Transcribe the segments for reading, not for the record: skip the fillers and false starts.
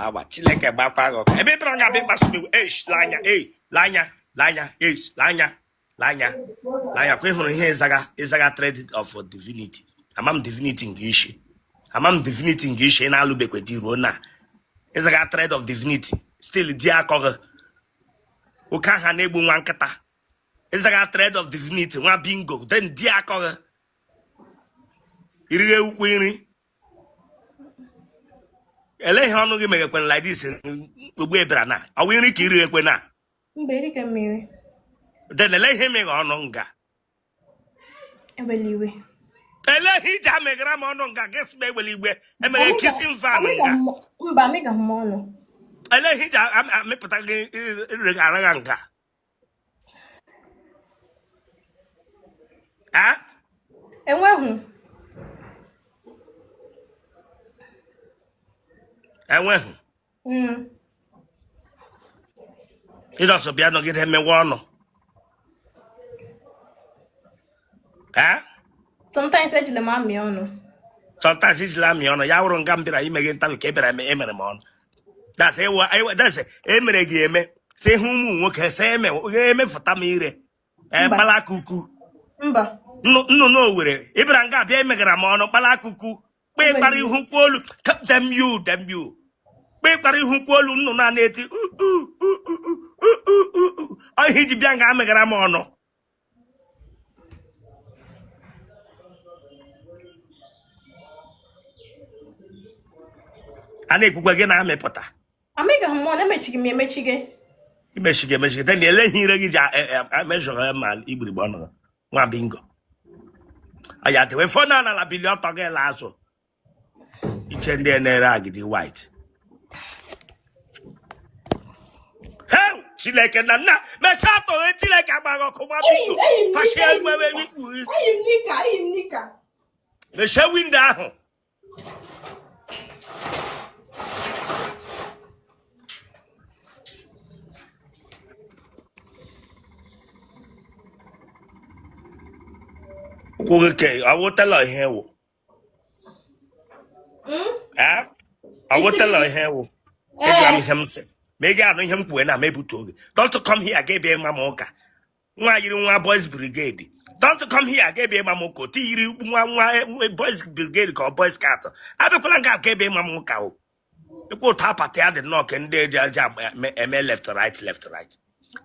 Agba Chineke gbakwa gị ọkụ ebe ị bịara nga-abịa ịkpasu m iwe. Eish, lanya, ei, lanya, lanya, eish, lanya, lanya, lanya. Kwa ị hụrụ ihe ịzaga ịzaga trade of divinity. Ama m divinity nke isi, ama m divinity nke isi. Ị na-alụbekwe di ruo na ịzaga trade of divinity, still di akọ gị oke aha na-egbu nwa nkịta. Ịzaga trade of divinity nwa bingo, then di akọ gị irighe ukwu nri. Ele ihe ọnụ gị meghekwe like this ugbu ị bịara na ọ wụ nri ka irighekwe na? Mba, erika mmiri. Then ele ihe meghe ọnụ nga? Ewela iwe. Ele ihe iji ameghara m ọnụ nga gị sị m ewela iwe? Emeghe kissing van nga? Mba, amịgaghị m ọnụ. Ele ihe iji amịpụta gị ire aragha nga? Enweghị. Enweghị. Ị just bịa nọgide mewe ọnụ. Sometimes ejila m amị ọnụ. Sometimes ejila amị ọnụ. Ya wụrụ nga m bịara ime gị interview ka ị bịara emere m ọnụ. That's that's emere gị eme. Sị hụ ụmụ nwoke sị eme emefụta m ire. Kpalakuku. Mba. Nnụnụ Owere ị bịara nga bịa emegara m ọnụ kpalakuku kpe kpara ihu kwuo olu damn you, damn you, kpe kpara ihu kwuo olu nnụnụ a na-eti ihe iji bịa nga amegara m ọnụ. A na-ekwukwa gị na-amịpụta. Amịgaghị m ọnụ, emechighị m emechighị. Imechighị emechighị. Then ele ihe ire gị ji emejọrọ ya ma igbirigbe ọnụ nwa bingo aya dewe phone a n'ala bilie ọtọ gị la azụ iche ndị na-ere agidi white. Heu, Chineke na nna mechaa atọghe Chineke agbaghị ọkụ nwa bingo fashie wewe ikpughe mechie window ahụ. Ụkwụ gị ke ọ wụ tailor ihe wụ? Ọ wụ tailor ihe wụ? Ejụra m ihe m sị ma ị ga-anụ ihe m kwuwe na m ebutu oge. Don't come here ga ebe ịma m ụka. Nwa yiri nwa boys brigade, don't come here ga ebe ịma m ụka. Otu yiri nwa nwa boys brigade ka ọ boys scout, abịakwala nga ka ebe ịma m ụka. O ịkwa ụtọ apata ya dị nnọọ ka ndị eji aja eme left right left right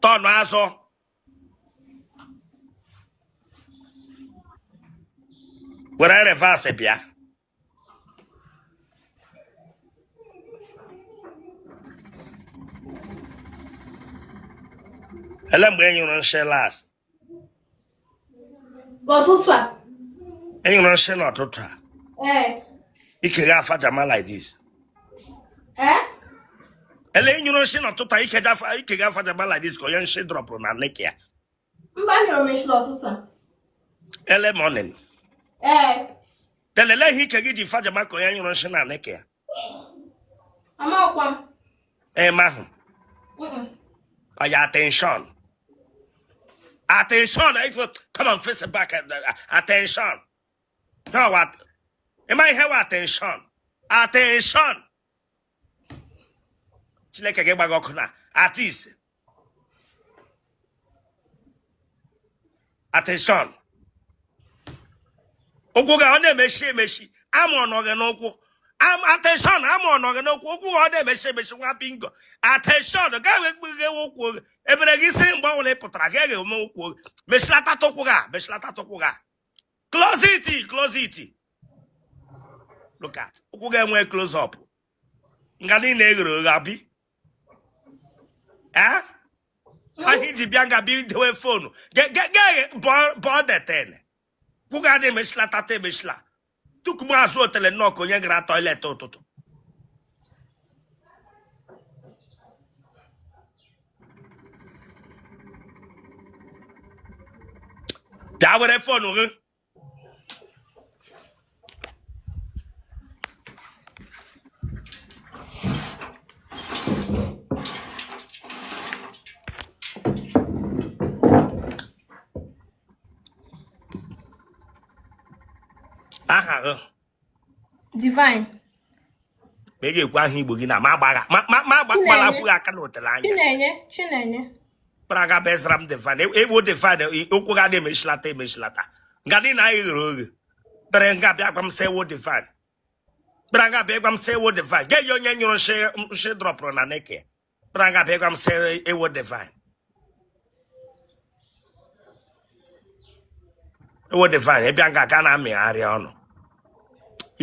turn azụ. Were reverse bịa. Ele mgbe ị nyụrụ nshị last? N'ụtụtụ a. Ị nyụrụ nshị n'ụtụtụ a? Ee. Ike gị afajama like this. Ee? Ele ị nyụrụ nshị n'ụtụtụ a, ike gị afajama like this ka onye nshị dropụrụ na neck ya. Mba, anyụrụ m nshị n'ụtụtụ a. Early morning? Ee. Then ele ihe ike gị ji fajama ka onye nyụrụ nshị na neck ya? Amakwa m. Eme ahụ. Oya, attention. Attention. Come on, face back. Attention. Now what? Am I here? Attention. Attention. Chineke gị gbaga ọkụ na artist. Attention. Ụkwụ gị ọ na-emechi emechi, amụ ọnọ gị n'ụkwụ. Attention, amụ ọnọ gị n'ụkwụ. Ụkwụ gị ọ na-emechi emechi nwa bingo. Attention, gaa wee kpughe ụkwụ gị. Ebere gị sị mgbe ọbụla ị pụtara gị ga-eme ụkwụ gị. Mechilata ụkwụ gị a, mechilata ụkwụ gị a. Close it, close it. Look at ụkwụ gị enwe close up. Nga niile eghere oghe abi. Eh? Ahụ iji bịa nga bịa dewe phone. Bọọ deten. Ụkwụ gị adị emechila tata emechila. Tuku m azụ otele nnọọ ka onye gara toilet ụtụtụ. Bịa were phone gị. Aha gị? Divine. Ma ị ga-ekwu aha Igbo gị na ma agbagha ma Chinenye. agbalakwu gị aka na otele anya. Chinenye. Chinenye. Kpara ga bezara m divine ewu divine okwu ga na-emechilata emechilata nga dị na anyị ghere oghe bere nga bịa gwa m sị ewu divine bịara nga bịa gwa m sị ewu divine ga-eyi onye nyụrụ nshị nshị drọpụrụ na neke bịara nga bịa gwa m sị ewu divine ewu divine ịbịa nga ga na-amịgharị ọnụ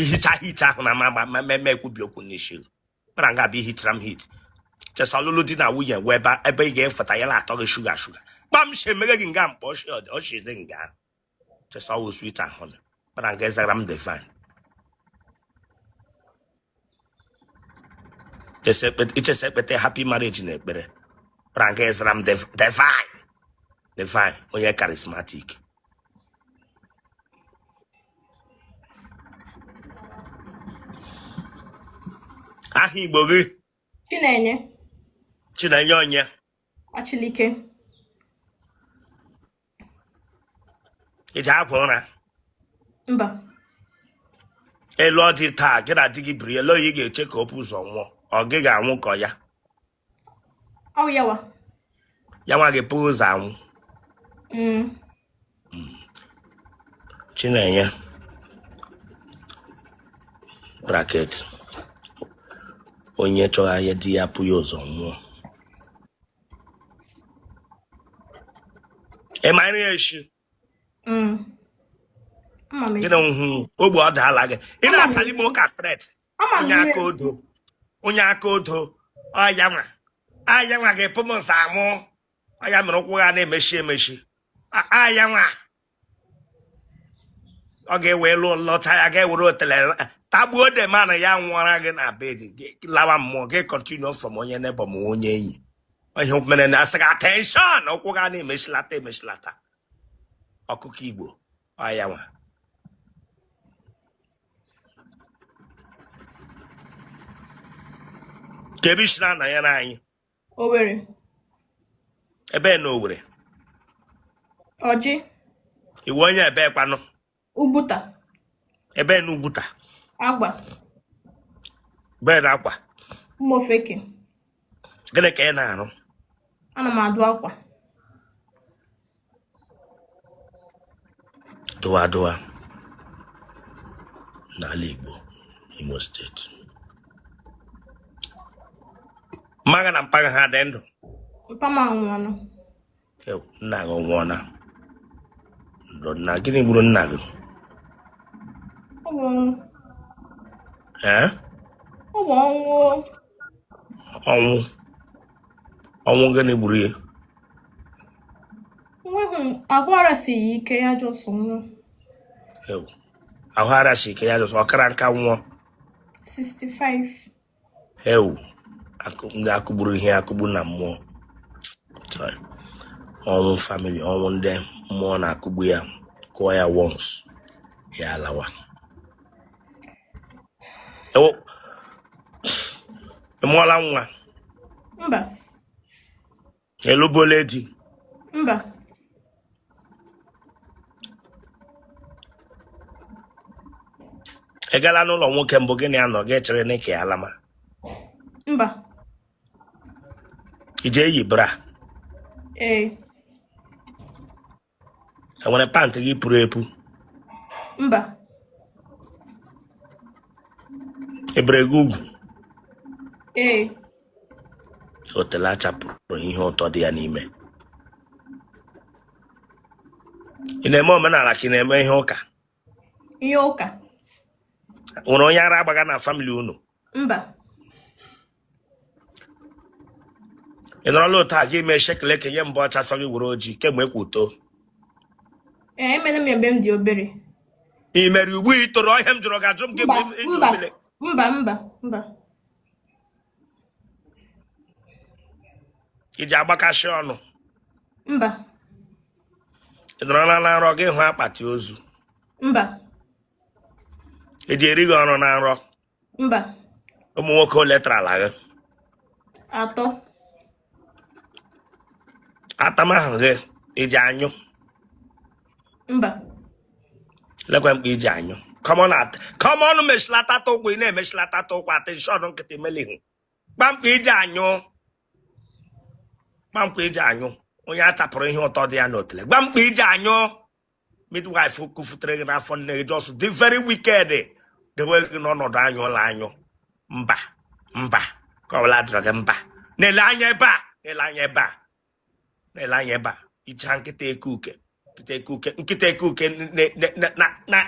ihicha hit ahụ na ma ma ma ekwubi okwu n'isi bịara nga bịa ihichara m hit chesa ọlụlụ di na nwunye wee ebe ebe ị ga-efeta ya na-atọ gị shuga shuga kpam shi emeghe gị nga mkpọ ọshị dị nga chesa ọwụ sweet ahụ na bịara nga ịzara m divine ichesa ekpete happy marriage na ekpere bịara nga ịzara m divine divine onye charismatic aha Igbo gị Chinenye. Chinenye onye Achilike. ị ji akwa ụra Mba. elu ọ dị taa gị na di gị biri ele onye ị ga-eche ka o bu ụzọ nwụọ ọ gị ga-anwụ ka ya Ọ yawa. Ya nwa gị pụ ụzọ anwụ. Chinenye bracket onye chọrọ ya di ya pụ ya ụzọ nwụọ. Ị ma nri eshi? Ama m Gịnị esi. hụ ogbe ọ daala gị ị Ama m na-asali m esi. ụka straight. Ama m Onye nri aka esi. odo, onye aka odo, ọya nwa aya nwa ga-epụ m nsa amụ ọya mere ụkwụ ha na-emechi emechi aya nwa ọ ga-ewe lụ lọta ya ga-ewere otele tagbuo the man ya nwụọra gị na bed gị lawa mmụọ gị continue from onye neighbor ma onye enyi ihe mere na asị gị attention ụkwụ ga na-emechilata emechilata ọkụkọ Igbo ọya nwa ka ebe isi na-anọnyere anyị. Owerri. Ebe na Owerri? Ọjị. Ị wụ onye ebe kwanụ? Ugwuta. Ebe na Ugwuta? Agba. Ebe na Agba? Ụmụofeke. Gịnị ka ị na-arụ? Ana m adụ akwa. Dụwa dụwa n'ala Igbo, Imo steeti. Mma gị na mpa gị ha dị ndụ? Mpa m anwụọla. Nna gị nwụọna? Na gịnị gburu nna gị? Ọ bụ ọnwụ. Ee? Ọ bụ ọnwụ. Ọnwụ. Ọnwụ gịnị gburu ya? Enweghị m ahụ arasighị ike ya just nwụọ. Ewu. Ahụ arasi ike ya just ọ kara nka nwụọ? 65. Ewu. Ndị akụgburu ihe akụgbu na mmụọ. Sorry. Ọnwụ family, ọnwụ ndị mmụọ na-akụgbu ya, kụọ ya once ya alawa. Ewu. Ị mụọla nwa? Mba. Ị lụbuola di? Mba. Ị gala n'ụlọ nwoke mbụ gị na ya nọ gị chere na ka ya alama? Mba. I ji eyi bra? Ee. Enwere pant gị pụrụ epu? Mba. Ebere gị ugwu? Ee. Otele achapụrụ ihe ụtọ dị ya n'ime. Ị na-eme omenala ka ị na-eme ihe ụka? Ihe ụka. Nwere onye ara agbaga na family unu? Mba. Ị nọrọla otu a gị mee shekeleke nye mbụ ọcha sọ gị were ojii kemgbe ekwuto? Ee, emere m ya mgbe m dị obere. Ị mere ugbu ị toro ihe m jụrụ gị ajụ m gị Mba, mgbe ị dị mba, obere? Mba, mba, mba. Ị ji agbakasị ọnụ? Mba. Ị nọrọla na nrọ gị hụ akpati ozu? Mba. Ị ji eri gị ọrụ na nrọ? Mba. Ụmụ nwoke ole tarala gị? 3. Atamahụ gị ị ji anyụ? Mba. Lekwa mkpa iji anyụ. Common at common meshilata ụkwụ, ị na-emeshilata ụkwụ, attention nkịtị melihu kpamkpa iji anyụ, kpamkpa iji anyụ onye a chapụrụ ihe ụtọ dị ya n'otele, gbamkpa iji anyụ midwife kufutere gị n'afọ nne gị, just dị very wicked, dewe gị n'ọnọdụ anyụla anyụ. Mba, mba, ka ọ bụla dịrọ gị mba. Na-ele anya ebe a, na-ele anya ebe a, na-ele anya ebe a. Icha nkịta eke uke, nkịta eke uke, nkịta eke uke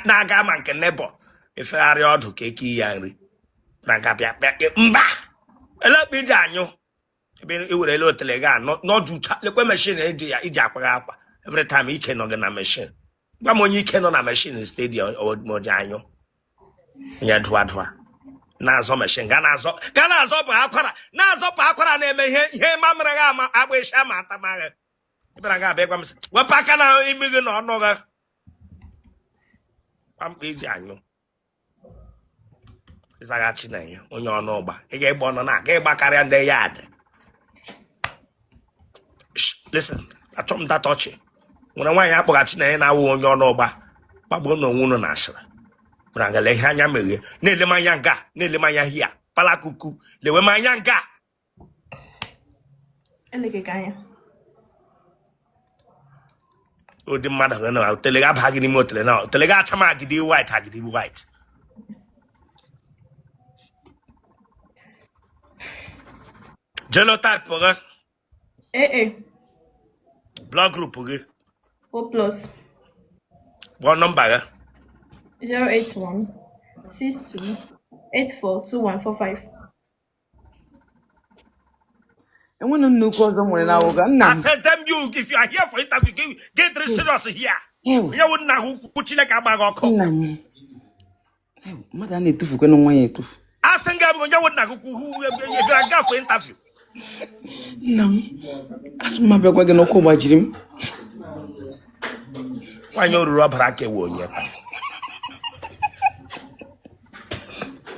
na-aga ma nke nebo efegharị ọdụ ka eke ya nri na nga bịa bịa. Mba, elekpa iji anyụ ebe i werele otele gị a nọjụcha. Lekwe machine eji ya iji akwaghị akwa every time. Ike nọ gị na machine. Gwa m onye ike nọ na machine stadium ma o ji anyụ onye dụa dụa na-azọ machine, ga na-azọ, ga na-azọpụ akwara, na-azọpụ akwara, na-eme ihe ihe mamịrị gị ama agba ịsha ma atamaghị. Ịbịara ga abịa gwa m sị wepụ aka na imi gị na ọnụ gị. Kpamkpa iji anyụ ịzaghachi na ya onye ọnụ ụgba, ị ga-egba ọnụ na aga ịgba karịa ndị yad. Shh, listen, achọ m data ọchị nwere nwaanyị akpọghachi na ya na-awụ onye ọnụ ụgba gbagbuo na onwe unu na asịrị nwere ngala ihe anya meghe na-ele m anya nga, na-ele m anya hia palakuku, lewe m anya nga. Eleghị anya. Ụdị mmadụ gị na otele gị abaghị n'ime otele na otele gị acha m agidi white, agidi white. Genotype gị? AA. Blood group gị? O plus. Kpọọ nọmba gị. 081 62 84 2145. Enwere nnukwu ọzọ nwere na awụga nna I m. said them you, if you are here for interview, get serious here. Ew. Onye wụ nna gị ukwu, Chineke agbaghị ọkụ. Nna m. Ew, mmadụ a na-etufukwana nwa ya etufu. Asị nga bụ onye wụ nna gị ukwu, ị bịara nga for interview. Nna m, asị m abịakwa gị n'ụkwụ gbajiri m. Nwaanyị oruru ọbara aka ewu onye?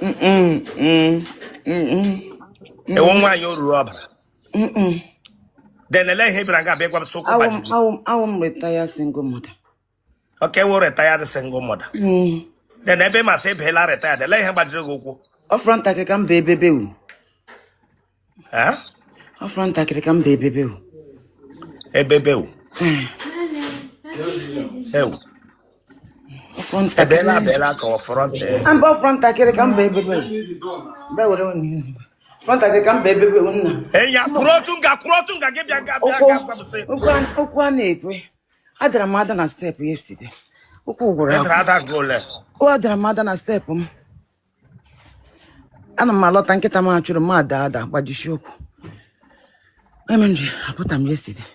Mm, mm, mm, Ewu nwaanyị oruru ọbara. Mm. Then ele ihe bịara nga abịa gwa m sị ụkwụ Awụ m gbajiri. Awụ m retired single mother. Okay, wụ retired single mother. Then ebe ma sị ebeela retired, ele ihe gbajiri gị ụkwụ? Ọ fọrọ ntakịrị ka m bee ebebe wu. Eh? Ọ fọrọ ntakịrị ka m bee ebebe wu. Ebebe wu. Ewu. Ọ fọrọ ntakịrị. Ebeela abeela ka ọ fọrọ nte. Mba, ọ fọrọ ntakịrị ka m bee ebebe wu. Bịa were nwe. Fọrọ ntakịrị ka m bee ebebe wu, nna. Enya kwuru otu nga, kwuru otu nga gị bịa nga bịa Ụkwụ nga gwa m sị. ụkwụ a na-ekwe. Adara m ada na step yesterday. Ụkwụ gwụrụ Edara agwụ. ada nke ole? O adara m ada na step m. Ana m alọta, nkịta m achụrụ m, ada ada gbajisi ụkwụ. Eme m ji apụta m yesterday.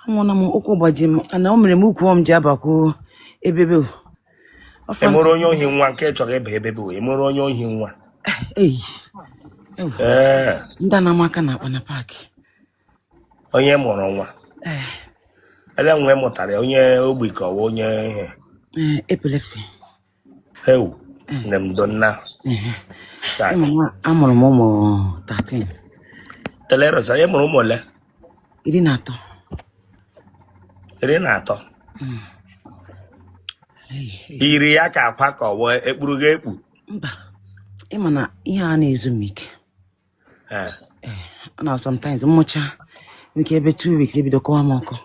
Anwụọla m, ụkwụ gbajiri m na o mere m ukwu m ji abakwu ebebe o. Ọ Ị fọrọ mụrụ onye ohi nwa nke chọrọ ịba ebebe wu. Ị mụrụ onye ohi nwa. Eyi ewu. Ee. Ndị a na-ama aka na akpa na paakị. Onye mụrụ nwa. Ee. Ele nwe mụtara ya, onye ogbi ka ọ wụ onye ihe? Ee, epilepsy. Ewu. Nne m donna. Ee. Ịma na amụrụ m ụmụ 13. Telerosa, ị mụrụ ụmụ ole? 13. 13. Eyi, eyi. Yiri ya ka akwa ka ọ wụ ekpuru gị ekpu? Mba, ịma na ihe a na-ezu m ike. Ee. Ee, na sometimes mmụcha nke ebe 2 weeks ebido kọwa m ọkọ.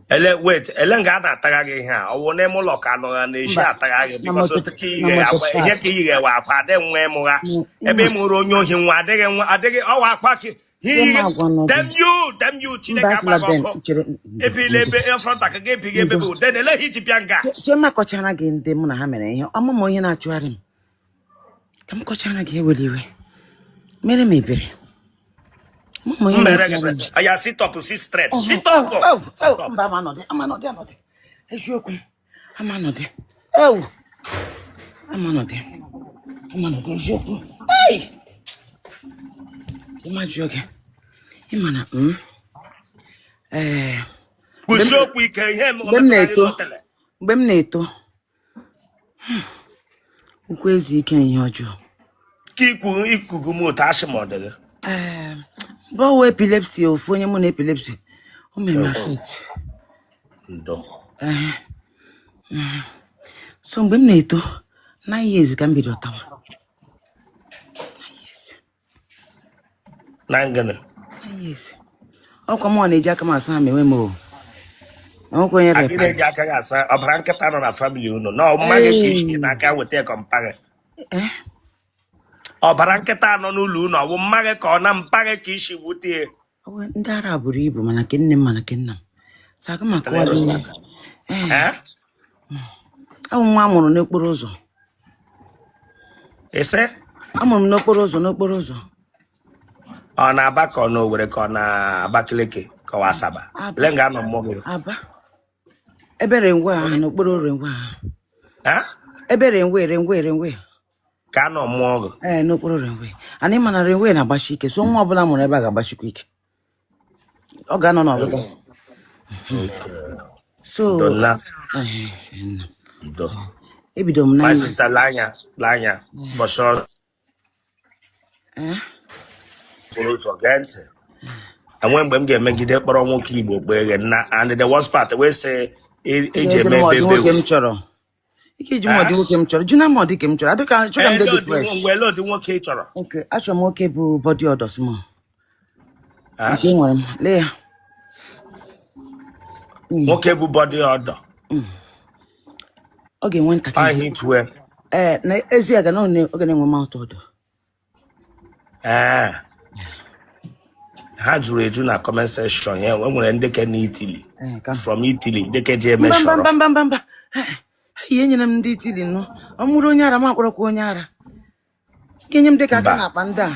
Ele, wait, ele nga a na-atagha gị ihe a, ọ wụ n'ime ụlọ ka anọ na-eji Mba, atagha gị? Na Because moto otu ka na iyighe moto akwa ihe park. ka iyighe wa akwa adịghị nwa ịmụgha ebe ị Ịma mụrụ onye ohi nwa adịghị nwa adịghị ọwa akwa ka ihe ihe iyighe. m agwa nọ gị. Damn you, damn you. Mba, Chineke asịla agba gị den ọkụ. chere ndo. Ebile Ndo. ebe front aka gị ebighị ebe Ndo. bụ den ele ihe iji bịa nga. Chema kọchara gị ndị mụ na ha mere ihe ọma m, onye na-achụgharị m ka m kọchara gị, ewela iwe, mere m ebere mụ ma onye M mere gị na-achụgharị m. aya, sit up, sit straight. Oh, Sit oh, up. oh, Sit oh, up. Mba, ama anọdị, ama anọdị, anọdị. Eziokwu, ama anọdị. Ewu, ama anọdị, ama anọdị, eziokwu. Ei! Ịma jụọ gị, ịma na ee, mgbe m Kwụsị okwu ike ihe m mgbe m metụtara gị na-eto, n'otele. Mgbe m na-eto, ukwu ezu ike ihe ọjọọ. Ka ikwu ikugu m otu asị ma ọ dị gị. Ee, mgbe ọwụ epilepsy, ofu onye mụ na epilepsy, o mere m affect. Ndo. Ee, so mgbe m na-eto, 9 years ka m bido tawa. 9 years. Na ngịnị? 9 years. Ọkwa mụ na-eji aka m asa ha ma enwe m o. Enwekwa onye Agị repa. na-eji aka gị asa ọbara nkịta nọ na family unu na ọmụma gị ka isi n'aka weta ka mpa gị? Eh? Ọbara nkịta nọ n'ụlọ unu, ọwụ mma gị ka ọ na mpa gị ka isi wute ya? Ọ bụ ndị ara buru ibu, mana nke nne m, mana nke nna m. So aga m akọwali ihe. Ee, Eh? awụ nwa a mụrụ n'okporo ụzọ. Ise? Amụrụ m n'okporo ụzọ, n'okporo ụzọ. Ọ na-aba ka ọ na Owerri ka ọ na Abakaliki ka ọ Asaba? Aba. Le nga anọ mmụọ gị. Aba. Ebe Rengwe ahụ, n'okporo Rengwe ahụ. Eh? Ebe Rengwe, Rengwe, Rengwe. Ka anọ mmụọ gị. Ee, n'okporo Rengwe. Anyị ma na Rengwe na-agbasi ike, so nwa ọbụla mụrụ ebe a ga-agbasikwa ike. Ọ ga-anọ n'ọgụgụ. Okay. So, Ndo nna. eh, nna. Ndo. Ebido m My 9 years. sister, lee anya, lee anya. Ụbọchị ọrụ Eh? okporo ụzọ, gee ntị. Enwe mgbe m ga-emegide kpọrọ nwoke Igbo kpee ghe nna, and the worst part wee sị eji Ike eme ejuna m ọdị ebe nwoke m chọrọ. Ike eju m ọdị nwoke m chọrọ. Juna m ọdị ke m chọrọ. Adịka chọrọ m ele dị ụdị fresh. mgbe ele ụdị nwoke ị chọrọ? Okay, achọrọ m nwoke bụ body odor small. Ah? Nke nwere m. Lee ya. Nwoke bụ body odor. Ọ ga-enwe ntakịrị. Ahụ itue. Ee, na ezi ya ga na ọ ga na-enwe mouth odor. Ee, ha juru eju na comment section ya. E nwere ndị ke na Italy. Ee, ka From Italy, ndị ke ji eme mba mba shọrọ. Mba, mba, mba, mba. Ihe nyere m ndị Italy nụ. Ọ mụrụ onye ara, m akpọrọkwa onye ara. Nke nye m dịka aka Mba. na-akpa ndị a.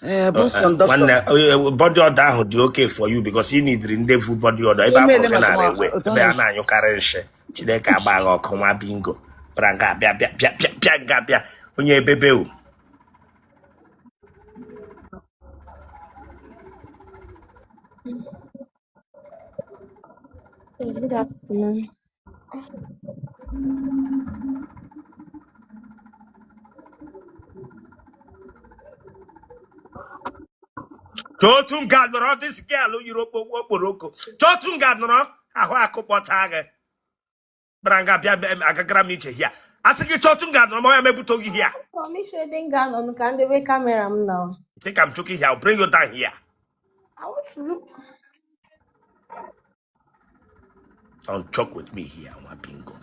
Ee, bụ sọ dọkịta. Nwanne, body odor ahụ dị okay for you because ị nidiri ndị vu body odor ebe a mụrụ Emeela gị maka nara ma ewe otu ebe a ahụ. na-anyụkarị nshị. Chineke agba gị ọkụ. Nwa bingo bịara nga, bịa, bịa, bịa, bịa, bịa nga, bịa, onye ebebe o. Good afternoon. Chọọ otu nga nọrọ. This girl yiri okporoko. Chọọ otu nga nọrọ, ahụ akụkpọcha gị. Bịara nga, bịa, bịa, agagara m iche hia. A sị gị chọọ otu nga nọrọ, ma ya mebute gị hia. Permission ebe m ga-anọ nụ ka m debe camera m na. Think I'm joking here? I'll bring you down here. I want to look. Don't joke with me here, nwa bingo.